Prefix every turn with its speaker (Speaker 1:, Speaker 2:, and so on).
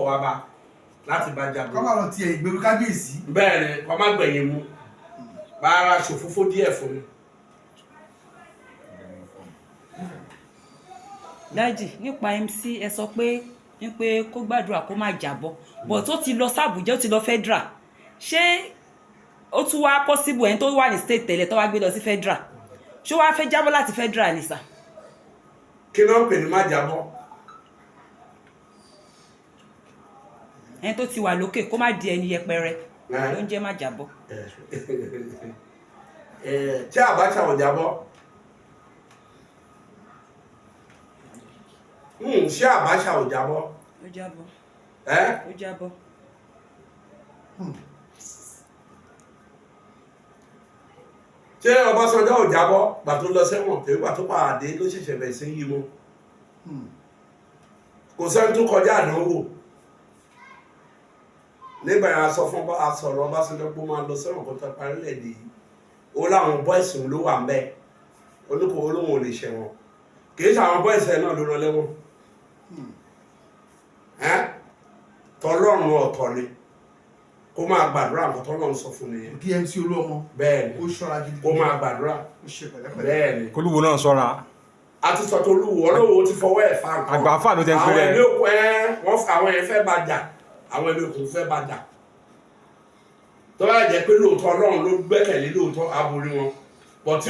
Speaker 1: bọ̀ wá bá láti bá jagun.
Speaker 2: Kọ́ máa lọ tiẹ̀ ìgbèrú kábíyèsí.
Speaker 1: Bẹ́ẹ̀ ni, kọ́ má gbẹ̀yìn mu bá ara ṣòfófó díẹ̀ fún mi.
Speaker 3: Daddy, nípa MC, ẹ sọ pé ní pé kó gbàdúrà kó má jábọ́, but ó ti lọ sàbújá, ó ti lọ federal. Ṣé ó tún wá possible, ẹni tó wà ní state tẹ́lẹ̀ tó wá gbé lọ sí federal, ṣé wàá fẹ́ jábọ́ láti federal ni, sir?
Speaker 1: Kí ló ń pè ní má jábọ́?
Speaker 3: Ẹni tó ti wà lókè kó má di ẹni yẹpẹrẹ ló ń jẹ́ má jábọ́.
Speaker 1: Tí Abacha ò jábọ́? Ṣé Abacha ò jábọ́?
Speaker 3: Ó jábọ́.
Speaker 1: Ẹ́?
Speaker 3: Ó jábọ́.
Speaker 1: Ṣé Ọbásanjọ́ ò jábọ́ gbà tó lọ sẹ́wọ̀n? Tèmi gbà tó pàdé ló ṣẹ̀ṣẹ̀ bẹ̀rẹ̀ sí yí mọ́. Kò sẹ́ni tó kọjá àdánwò. Nígbà yẹn, a sọ fún a sọ̀rọ̀ Ọbásanjọ́ pé ó máa lọ sẹ́wọ̀n kó tó parí lẹ́ẹ̀dẹ̀ yìí. Ó láwọn boys ló wà ń bẹ̀, olóko olóhùn ò lè ṣẹ̀wọ̀n. Kì í ṣe àwọn boys ẹ̀ náà ló rán lẹ́wọ̀n. Ẹ́ tọlọ́run ọ̀tọ̀ ni, kó máa gbàdúrà. Nǹkan tọ́lọ́run sọ fún nìyẹn.
Speaker 2: Kí MC Olúọmọ
Speaker 1: Bẹ́ẹ̀ ni.
Speaker 2: kó ṣọ́ra gidi.
Speaker 1: Kó máa gbàdúrà.
Speaker 2: Kó ṣe pẹ̀lẹ́pẹ̀lẹ́.
Speaker 1: Bẹ́ẹ̀ ni.
Speaker 4: Kólúwo náà ṣọ́ra.
Speaker 1: A ti sọ tó olúwo olówó ti fọwọ́ ẹ̀ fa nǹkan.
Speaker 4: Àgbà àfáà ló tẹ́ ń pè
Speaker 1: Àwọn
Speaker 4: rẹ̀.
Speaker 1: ẹ̀mí òkú ẹ wọ́n àwọn ẹ̀ fẹ́ bá jà, àwọn ẹ̀mí òkú fẹ́ bá jà. Tó bá jẹ́ pé lóòótọ́ Ọlọ́run ló gbẹ́kẹ̀lé, lóòótọ́ aborí wọn bọ̀ tí.